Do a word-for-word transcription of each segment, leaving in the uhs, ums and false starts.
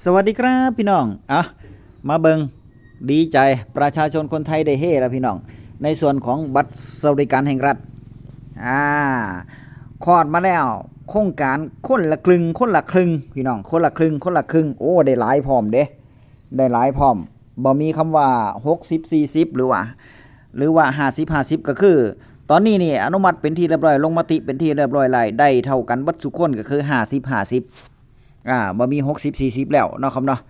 สวัสดีครับพี่น้อง อ่ะ มาเบิ่ง ดีใจ ประชาชนคนไทยได้เฮแล้วพี่น้อง ในส่วนของบัตรสวัสดิการแห่งรัฐ อ่า คลอดมาแล้ว โครงการคนละครึ่ง คนละครึ่ง พี่น้อง คนละครึ่ง คนละครึ่ง โอ้ ได้หลายพร้อมเด้ ได้หลายพร้อม บ่มีคำว่า หกสิบ สี่สิบ หรือว่า หรือว่า ห้าสิบ ห้าสิบ ก็คือ ตอนนี้นี่อนุมัติเป็นที่เรียบร้อย ลงมติเป็นที่เรียบร้อยแล้ว ได้เท่ากันเบิดทุกคนก็คือ ห้าสิบ ห้าสิบ อ่า บ่มี หกสิบ สี่สิบ แล้วเนาะครับเนาะ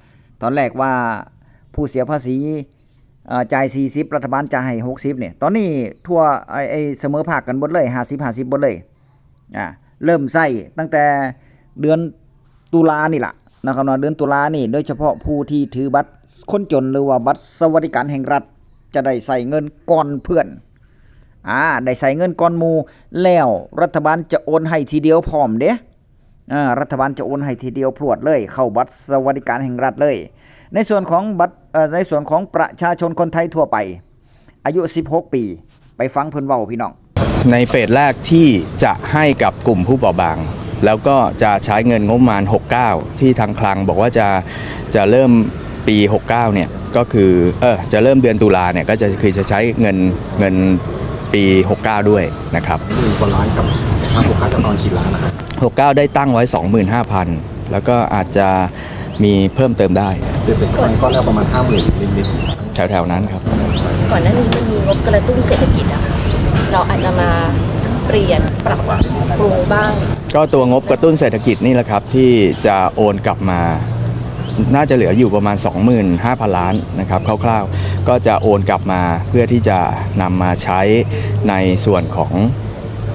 ตอนแรกว่าผู้เสียภาษี เอ่อ จ่าย สี่สิบ รัฐบาลจ่ายให้ หกสิบ เนี่ย ตอนนี้ทั่ว ไอ้ ไอ้เสมอภาคกันเบิดเลย ห้าสิบ ห้าสิบ เบิดเลย อ่า เริ่มใช้ตั้งแต่เดือนตุลานี่ล่ะนะครับเนาะ เดือนตุลานี่ โดยเฉพาะผู้ที่ถือบัตรคนจน หรือว่าบัตรสวัสดิการแห่งรัฐ จะได้ใช้เงินก่อนเพื่อน อ่า ได้ใช้เงินก่อนหมู่ แล้วรัฐบาลจะโอนให้ทีเดียวพร้อมเด้ อ่า รัฐบาลจะโอนให้ทีเดียวพรวดเลย เข้าบัตรสวัสดิการแห่งรัฐเลย ในส่วนของบัตร เอ่อ ในส่วนของประชาชนคนไทยทั่วไป อายุ สิบหก ปี ไปฟังเพิ่นเว้าพี่น้อง ในเฟสแรกที่จะให้กับกลุ่มผู้เปราะบาง แล้วก็จะใช้เงินงบประมาณ หกเก้า ที่ทางคลังบอกว่าจะ จะเริ่มปี หกเก้า เนี่ย ก็คือ เออ จะเริ่มเดือนตุลาเนี่ย ก็จะคือจะใช้เงิน เงินปี หกเก้า ด้วยนะครับ หมื่นกว่าล้านกับทาง หกเก้า จะตอนกี่ล้านนะครับ หกเก้า ได้ตั้งไว้ สองหมื่นห้าพัน แล้วก็อาจจะมีเพิ่มเติมได้ เดี๋ยวเสร็จมันก็แล้วประมาณ ห้าหมื่น นิดๆ แถวๆนั้นครับ ก่อนหน้านี้มันมีงบกระตุ้นเศรษฐกิจอะค่ะ เราอาจจะมาเปลี่ยนปรับปรุงบ้าง ก็ตัวงบกระตุ้นเศรษฐกิจนี่แหละครับ ที่จะโอนกลับมา น่าจะเหลืออยู่ประมาณ สองหมื่นห้าพัน ล้านนะครับ คร่าวๆ ก็จะโอนกลับมาเพื่อที่จะนำมาใช้ในส่วนของ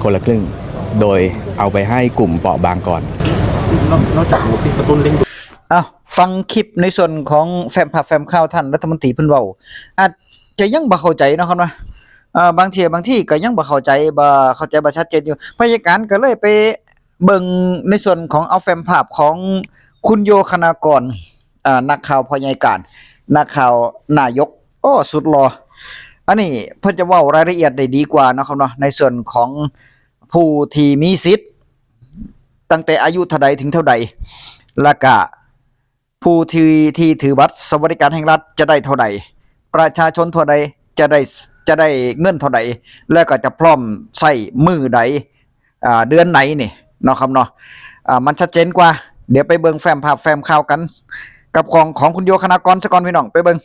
คนละครึ่ง โดยเอาไปให้กลุ่มเปราะบางก่อน นอก นอกจากงบที่กระตุ้นเร่งด่วน อ้าว ฟังคลิปในส่วนของแฟ้มภาพแฟ้มข่าวท่านรัฐมนตรีเพิ่นเว้า อาจจะยังบ่เข้าใจเนาะครับเนาะ เอ่อ บางเทื่อบางทีก็ยังบ่เข้าใจ บ่เข้าใจบ่ชัดเจนอยู่ พยาการก็เลยไปเบิ่งในส่วนของ เอาแฟ้มภาพของคุณโย คณากร อ่า นักข่าวพ่อใหญ่การ นักข่าวนายก โอ้ สุดหล่อ อันนี้เพิ่นจะเว้ารายละเอียดได้ดีกว่าเนาะครับเนาะ ในส่วนของผู้ที่มีสิทธิ์ ตั้งแต่อายุเท่าใดถึงเท่าใด แล้วก็ผู้ที่ ที่ถือบัตรสวัสดิการแห่งรัฐจะได้เท่าใด ประชาชนทั่วใดจะได้ จะได้เงินเท่าใด แล้วก็จะพร้อมใช้มื้อใด อ่า เดือนไหนนี่เนาะครับเนาะ อ่า มันชัดเจนกว่า เดี๋ยวไปเบิ่งแฟ้มภาพแฟ้มข่าวกัน กับของ ของคุณโย คณากร ซะก่อนพี่น้อง ไปเบิ่ง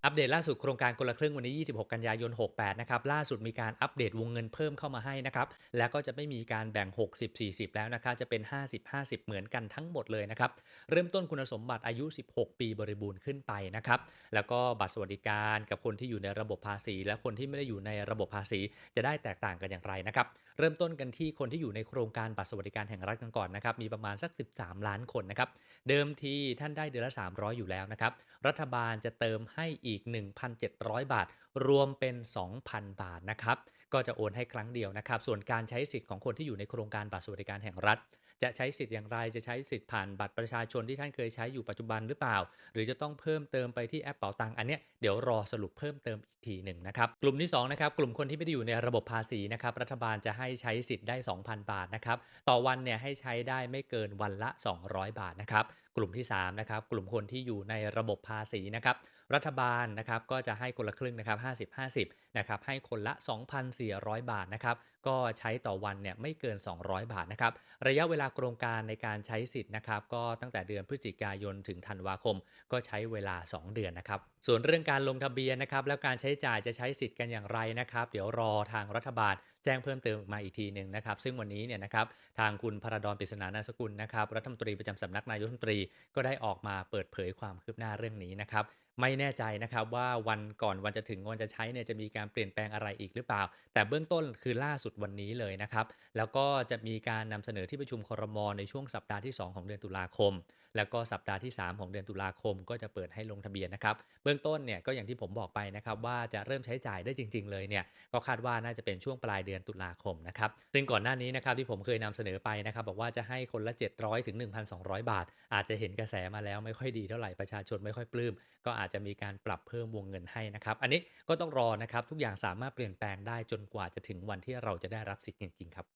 อัปเดตล่าสุดโครงการคนละครึ่งวันนี้ ยี่สิบหก กันยายน หกแปด นะครับ ล่าสุดมีการอัปเดตวงเงินเพิ่มเข้ามาให้นะครับ แล้วก็จะไม่มีการแบ่ง หกสิบ สี่สิบ แล้วนะครับ จะเป็น ห้าสิบ ห้าสิบ เหมือนกันทั้งหมดเลยนะครับ เริ่มต้นคุณสมบัติอายุ สิบหก ปีบริบูรณ์ขึ้นไปนะครับ แล้วก็บัตรสวัสดิการกับคนที่อยู่ในระบบภาษี และคนที่ไม่ได้อยู่ในระบบภาษี จะได้แตกต่างกันอย่างไรนะครับ เริ่มต้นกันที่คนที่อยู่ในโครงการบัตรสวัสดิการแห่งรัฐกันก่อนนะครับ มีประมาณสัก สิบสาม ล้านคนนะครับ เดิมทีท่านได้เดือนละ สามร้อย อยู่แล้วนะครับ รัฐบาลจะเติมให้อีก หนึ่งพันเจ็ดร้อย บาท รวมเป็น สองพัน บาทนะครับ ก็จะโอนให้ครั้งเดียวนะครับ ส่วนการใช้สิทธิ์ของคนที่อยู่ในโครงการบัตรสวัสดิการแห่งรัฐ จะใช้สิทธิ์อย่างไร จะใช้สิทธิ์ผ่านบัตรประชาชนที่ท่านเคยใช้อยู่ปัจจุบันหรือเปล่า หรือจะต้องเพิ่มเติมไปที่แอปเป๋าตัง อันเนี้ยเดี๋ยวรอสรุปเพิ่มเติมอีกทีหนึ่งนะครับ กลุ่มที่สองนะครับ กลุ่มคนที่ไม่ได้อยู่ในระบบภาษีนะครับ รัฐบาลจะให้ใช้สิทธิ์ได้ สองพัน บาทนะครับ ต่อวันเนี่ยให้ใช้ได้ไม่เกินวันละ สองร้อย บาทนะครับ กลุ่มที่สามนะครับ กลุ่มคนที่อยู่ในระบบภาษีนะครับ รัฐบาลนะครับ ก็จะให้คนละครึ่งนะครับ ห้าสิบ ห้าสิบ นะครับ ให้คนละ สองพันสี่ร้อย บาทนะครับ ก็ใช้ต่อวันเนี่ยไม่เกิน สองร้อย บาทนะครับ ระยะเวลาโครงการในการใช้สิทธิ์นะครับ ก็ตั้งแต่เดือนพฤศจิกายนถึงธันวาคม ก็ใช้เวลา สอง เดือนนะครับ ส่วนเรื่องการลงทะเบียนนะครับ แล้วการใช้จ่ายจะใช้สิทธิ์กันอย่างไรนะครับ เดี๋ยวรอทางรัฐบาลแจ้งเพิ่มเติมมาอีกทีหนึ่งนะครับ ซึ่งวันนี้เนี่ยนะครับ ทางคุณพระดอน ปริศนานันทสกุลนะครับ รัฐมนตรีประจำสำนักนายกรัฐมนตรี ก็ได้ออกมาเปิดเผยความคืบหน้าเรื่องนี้นะครับ ไม่แน่ใจนะครับว่าวันก่อนวันจะถึงวันจะใช้เนี่ยจะมีการเปลี่ยนแปลงอะไรอีกหรือเปล่า แต่เบื้องต้นคือล่าสุดวันนี้เลยนะครับ แล้วก็จะมีการนำเสนอที่ประชุม ครม. ในช่วงสัปดาห์ที่ สอง ของเดือนตุลาคม แล้วก็สัปดาห์ที่ สาม ของเดือนตุลาคม ก็จะเปิดให้ลงทะเบียนนะครับ เบื้องต้นเนี่ยก็อย่างที่ผมบอกไปนะครับ ว่าจะเริ่มใช้จ่ายได้จริงๆเลยเนี่ย ก็คาดว่าน่าจะเป็นช่วงปลายเดือนตุลาคมนะครับ ซึ่งก่อนหน้านี้นะครับที่ผมเคยนำเสนอไปนะครับ บอกว่าจะให้คนละ เจ็ดร้อย ถึง หนึ่งพันสองร้อย บาท อาจจะเห็นกระแสมาแล้วไม่ค่อยดีเท่าไหร่ ประชาชนไม่ค่อยปลื้ม ก็อาจจะมีการปรับเพิ่มวงเงินให้นะครับ อันนี้ก็ต้องรอนะครับ ทุกอย่างสามารถเปลี่ยนแปลงได้จนกว่าจะถึงวันที่เราจะได้รับสิทธิ์จริงๆครับ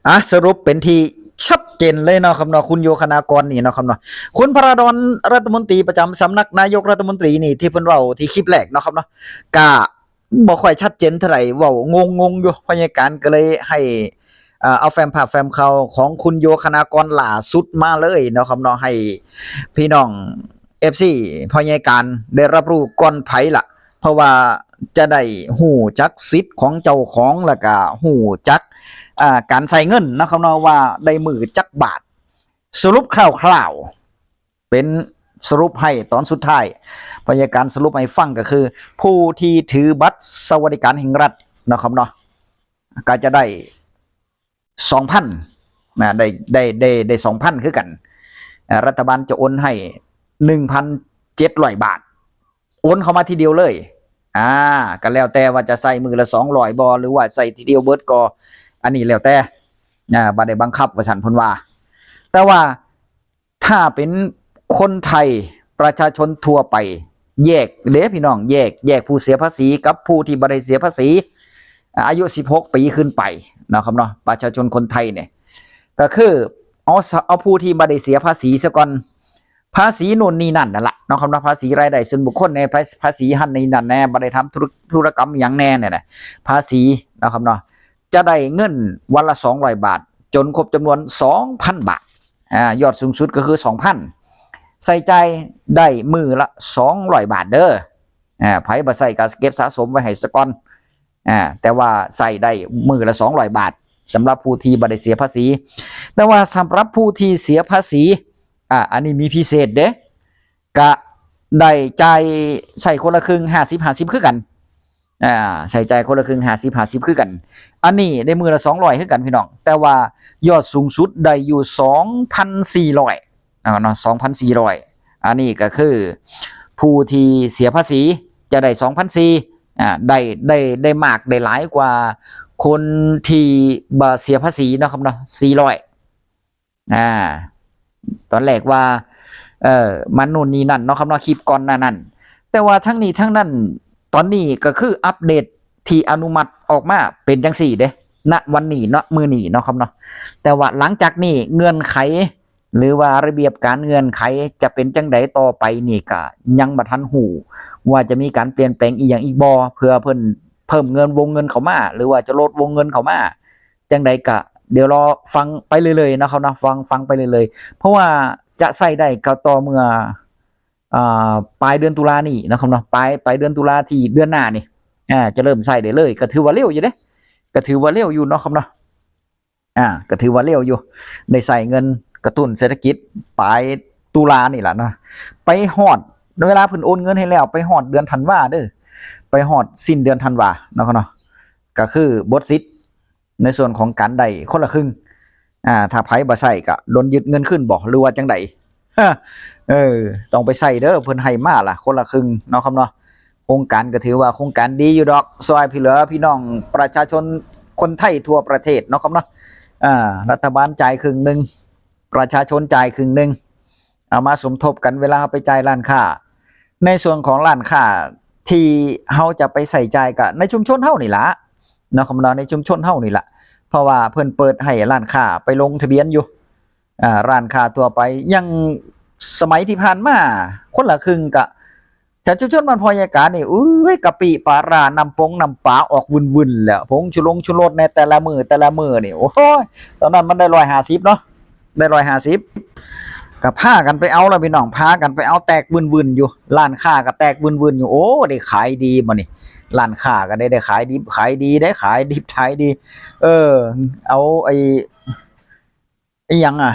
อ่ะ สรุปเป็นที่ชัดเจนเลยเนาะครับเนาะ คุณโยคณากรนี่เนาะครับเนาะ คุณพระดอน รัฐมนตรีประจำสำนักนายกรัฐมนตรีนี่ ที่เพิ่นเว้าที่คลิปแรกเนาะครับเนาะ กะบ่ค่อยชัดเจนเท่าไหร่ เว้างงๆอยู่ พยาการก็เลยให้ เอ่อ เอาแฟ้มภาพแฟ้มข่าวของคุณโยคณากรล่าสุดมาเลยเนาะครับเนาะ ให้พี่น้อง เอฟซี พยาการได้รับรู้ก่อนไผล่ะ เพราะว่าจะได้ฮู้จักสิทธิ์ของเจ้าของ แล้วก็ฮู้จัก อ่า การใช้เงินนะครับเนาะ ว่าได้มื้อจักบาท สรุปคร่าวๆ เป็นสรุปให้ตอนสุดท้าย พยาการสรุปให้ฟังก็คือ ผู้ที่ถือบัตรสวัสดิการแห่งรัฐนะครับเนาะ ก็จะได้ สองพัน นะ ได้ ได้ ได้ ได้ สองพัน คือกัน อ่า รัฐบาลจะโอนให้ หนึ่งพันเจ็ดร้อย บาท โอนเข้ามาทีเดียวเลย อ่า ก็แล้วแต่ว่าจะใส่มื้อละ สองร้อย บ่ หรือว่าใส่ทีเดียวเบิดก็ อันนี้แล้วแต่ อ่า บ่ได้บังคับว่าซั่นเพิ่นว่า แต่ว่าถ้าเป็นคนไทย ประชาชนทั่วไป แยกเด้พี่น้อง แยก แยกผู้เสียภาษีกับผู้ที่บ่ได้เสียภาษี อายุ สิบหก ปีขึ้นไปเนาะครับเนาะ ประชาชนคนไทยเนี่ย ก็คือเอา เอาผู้ที่บ่ได้เสียภาษีซะก่อน ภาษีนู่นนี่นั่นนั่นละเนาะครับเนาะ ภาษีรายได้ส่วนบุคคลแน่ ภา ภาษีหั่นนี่นั่นแน่ บ่ได้ทำธุร ธุรกรรมหยังแน่เนี่ยนะ ภาษีเนาะครับเนาะ จะได้เงินวันละ สองร้อย บาท จนครบจำนวน สองพัน บาท อ่า ยอดสูงสุดก็คือ สองพัน ใช้จ่ายได้มื้อละ สองร้อย บาทเด้อ อ่า ไผบ่ใช้ก็เก็บสะสมไว้ให้ซะก่อน อ่า แต่ว่าใช้ได้มื้อละ สองร้อย บาท สำหรับผู้ที่บ่ได้เสียภาษี แต่ว่าสำหรับผู้ที่เสียภาษี อ่า อันนี้มีพิเศษเด้ ก็ได้จ่าย ใช้คนละครึ่ง ห้าสิบห้าสิบ คือกัน อ่า ใช้จ่ายคนละครึ่ง ห้าสิบห้าสิบ คือกัน อันนี้ได้มื้อละ สองร้อย คือกันพี่น้อง แต่ว่ายอดสูงสุดได้อยู่ สองพันสี่ร้อย นะครับเนาะ สองพันสี่ร้อย อันนี้ก็คือผู้ที่เสียภาษีจะได้ สองพันสี่ อ่า ได้ ได้ ได้มาก ได้หลายกว่าคนที่บ่เสียภาษีเนาะครับเนาะ สี่ร้อย อ่า ตอนแรกว่า เอ่อ มันนู่นนี่นั่นเนาะครับเนาะ คลิปก่อนหน้านั้น แต่ว่าทั้งนี้ทั้งนั้น ตอนนี้ก็คืออัปเดตที่อนุมัติออกมาเป็นจังซี่เด้ ณ วันนี้เนาะ มื้อนี้เนาะครับเนาะ แต่ว่าหลังจากนี้เงื่อนไข หรือว่าระเบียบการเงื่อนไขจะเป็นจังใดต่อไปนี่ก็ยังบ่ทันฮู้ว่าจะมีการเปลี่ยนแปลงอีหยังอีกบ่ เพื่อเพิ่นเพิ่มเงินวงเงินเข้ามา หรือว่าจะลดวงเงินเข้ามา จังใดก็เดี๋ยวรอฟังไปเรื่อยๆเนาะครับเนาะ ฟัง ฟังไปเรื่อยๆ เพราะว่าจะใช้ได้ก็ต่อเมื่อ อ่า ปลายเดือนตุลานี่เนาะครับเนาะ ปลาย ปลายเดือนตุลาที่เดือนหน้านี่ อ่า จะเริ่มใช้ได้เลย ก็ถือว่าเร็วอยู่เด้ ก็ถือว่าเร็วอยู่เนาะครับเนาะ อ่า ก็ถือว่าเร็วอยู่ ได้ใช้เงินกระตุ้นเศรษฐกิจปลายตุลานี่ล่ะเนาะ ไปฮอด เวลาเพิ่นโอนเงินให้แล้ว ไปฮอดเดือนธันวาเด้อ ไปฮอดสิ้นเดือนธันวาเนาะครับเนาะ ก็คือเบิดสิทธิ์ในส่วนของการได้คนละครึ่ง อ่า ถ้าไผบ่ใช้ก็โดนยึดเงินคืนบ่ หรือว่าจังใด เออ ต้องไปใช้เด้อ เพิ่นให้มาล่ะ คนละครึ่งเนาะครับเนาะ โครงการก็ถือว่าโครงการดีอยู่ดอก ซ่อยพี่เหลือพี่น้องประชาชนคนไทยทั่วประเทศเนาะครับเนาะ อ่า รัฐบาลจ่ายครึ่งหนึ่ง ประชาชนจ่ายครึ่งหนึ่ง เอามาสมทบกันเวลาเฮาไปจ่ายร้านค้า ในส่วนของร้านค้าที่เฮาจะไปใช้จ่ายก็ในชุมชนเฮานี่ล่ะเนาะครับเนาะ ในชุมชนเฮานี่ล่ะ เพราะว่าเพิ่นเปิดให้ร้านค้าไปลงทะเบียนอยู่ อ่า ร้านค้าทั่วไป อย่างสมัยที่ผ่านมา คนละครึ่งก็ ถ้าชุมชนบ้านพ่อยายกานี่ อุ้ย กะปิปลาร้า น้ำปงน้ำปลาออกวื่นๆแล้ว ผงชูรงชูรสในแต่ละมื้อแต่ละมื้อนี่ โอ้ย ตอนนั้นมันได้ ร้อยห้าสิบ เนาะ ได้ ร้อยห้าสิบ ก็พากันไปเอาแล้วพี่น้อง พากันไปเอาแตกวื่นๆอยู่ ร้านค้าก็แตกวื่นๆอยู่ โอ้ ได้ขายดีบ่นี่ ร้านค้าก็ได้ ได้ขายดี ขายดี ได้ขายดิบขายดี เออ เอาไอ้ อีหยังอะ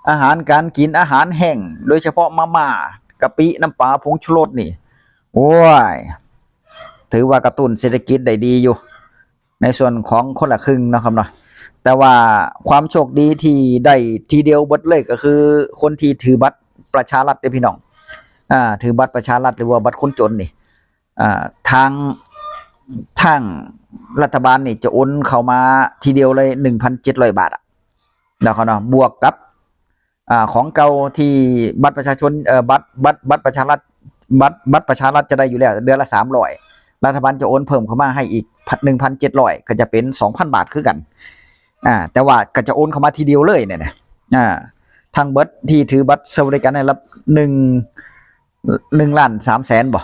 อาหารการกิน อาหารแห้ง โดยเฉพาะมาม่า กะปิ น้ำปลา ผงชูรสนี่ โอ้ย ถือว่ากระตุ้นเศรษฐกิจได้ดีอยู่ ในส่วนของคนละครึ่งเนาะครับเนาะ แต่ว่าความโชคดีที่ได้ทีเดียวเบิดเลยก็คือคนที่ถือบัตรประชารัฐเด้อพี่น้อง อ่า ถือบัตรประชารัฐหรือว่าบัตรคนจนนี่ อ่า ทาง ทางรัฐบาลนี่จะโอนเข้ามาทีเดียวเลย หนึ่งพันเจ็ดร้อย บาทอะ แล้วเขาเนาะ บวกกับ อ่า ของเก่าที่บัตรประชาชน เอ่อ บัตร บัตร บัตรประชารัฐ บัตร บัตรประชารัฐจะได้อยู่แล้ว เดือนละ สามร้อย รัฐบาลจะโอนเพิ่มเข้ามาให้อีก หนึ่งพันเจ็ดร้อย ก็จะเป็น สองพัน บาทคือกัน อ่า แต่ว่าก็จะโอนเข้ามาทีเดียวเลยเนี่ยนะ อ่า ทั้งเบิดที่ถือบัตรสวัสดิการแห่งรัฐหนึ่ง หนึ่งล้านสามแสนบ่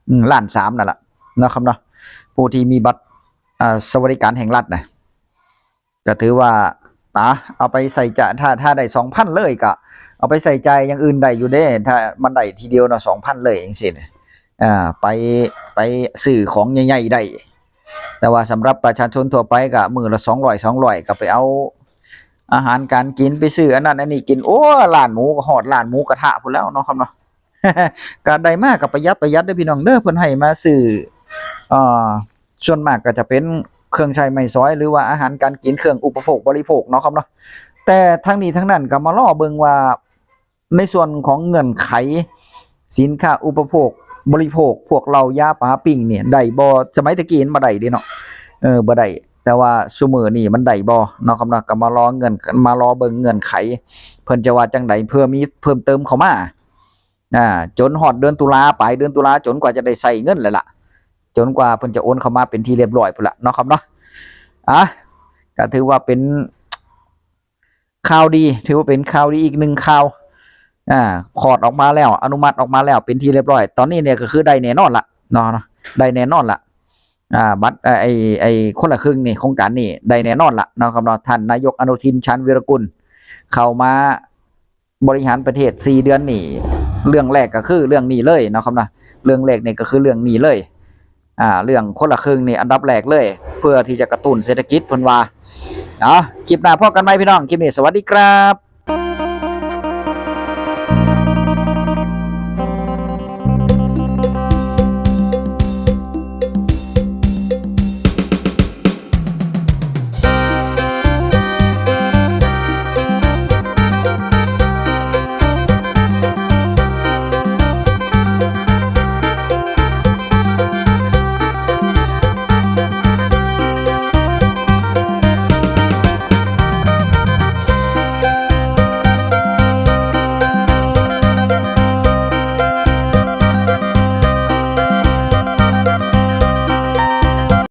อืม ล้านสามนั่นแหละเนาะครับเนาะ ผู้ที่มีบัตร อ่า สวัสดิการแห่งรัฐนะ ก็ถือว่า อ่ะ เอาไปใส่จ่าย ถ้า ถ้าได้สองพันเลยก็ เอาไปใส่จ่ายอย่างอื่นได้อยู่เด้ ถ้ามันได้ทีเดียวเนาะ สองพันเลยจังซี้นะ อ่า ไป ไปซื้อของใหญ่ๆได้ แต่ว่าสำหรับประชาชนทั่วไปก็มื้อละสองร้อย สองร้อย ก็ไปเอาอาหารการกิน ไปซื้ออันนั้นอันนี้กิน โอ้ ร้านหมูก็ฮอดร้านหมูกระทะพู้นแล้วเนาะครับเนาะ ก็ได้มาก็ประหยัดประหยัดเด้อพี่น้องเด้อ เพิ่นให้มาซื้อ เอ่อ ส่วนมากก็จะเป็นเครื่องใช้ไม้สอย หรือว่าอาหารการกิน เครื่องอุปโภคบริโภคเนาะครับเนาะ แต่ทั้งนี้ทั้งนั้นก็มารอเบิ่งว่า ในส่วนของเงื่อนไข สินค้าอุปโภคบริโภค พวกเหล้ายาปาปิ้งเนี่ยได้บ่ สมัยตะกี้มันบ่ได้เด้เนาะ เออ บ่ได้ แต่ว่าซุมื้อนี้มันได้บ่เนาะครับเนาะ ก็มารอเงื่อน มารอเบิ่งเงื่อนไข เพิ่นจะว่าจังใด เพื่อมีเพิ่มเติมเข้ามา อ่า จนฮอดเดือนตุลา ปลายเดือนตุลา จนกว่าจะได้ใช้เงินแล้วล่ะ จนกว่าเพิ่นจะโอนเข้ามาเป็นที่เรียบร้อยพู้นละเนาะครับเนาะ อ่ะ ก็ถือว่าเป็นข่าวดี ถือว่าเป็นข่าวดีอีกหนึ่งข่าว อ่า คลอดออกมาแล้ว อนุมัติออกมาแล้ว เป็นที่เรียบร้อย ตอนนี้เนี่ยก็คือได้แน่นอนละเนาะ ได้แน่นอนละ อ่า บัตร เอ่อ ไอ้ ไอ้คนละครึ่งนี่ โครงการนี่ได้แน่นอนละเนาะครับเนาะ ท่านนายกอนุทิน ชาญวีรกูล เข้ามาบริหารประเทศสี่เดือนนี่ เรื่องแรกก็คือเรื่องนี้เลยเนาะครับเนาะ เรื่องแรกนี่ก็คือเรื่องนี้เลย อ่า เรื่องคนละครึ่งนี่อันดับแรกเลย เพื่อที่จะกระตุ้นเศรษฐกิจเพิ่นว่า เอา คลิปหน้าพ้อกันใหม่พี่น้อง คลิปนี้สวัสดีครับ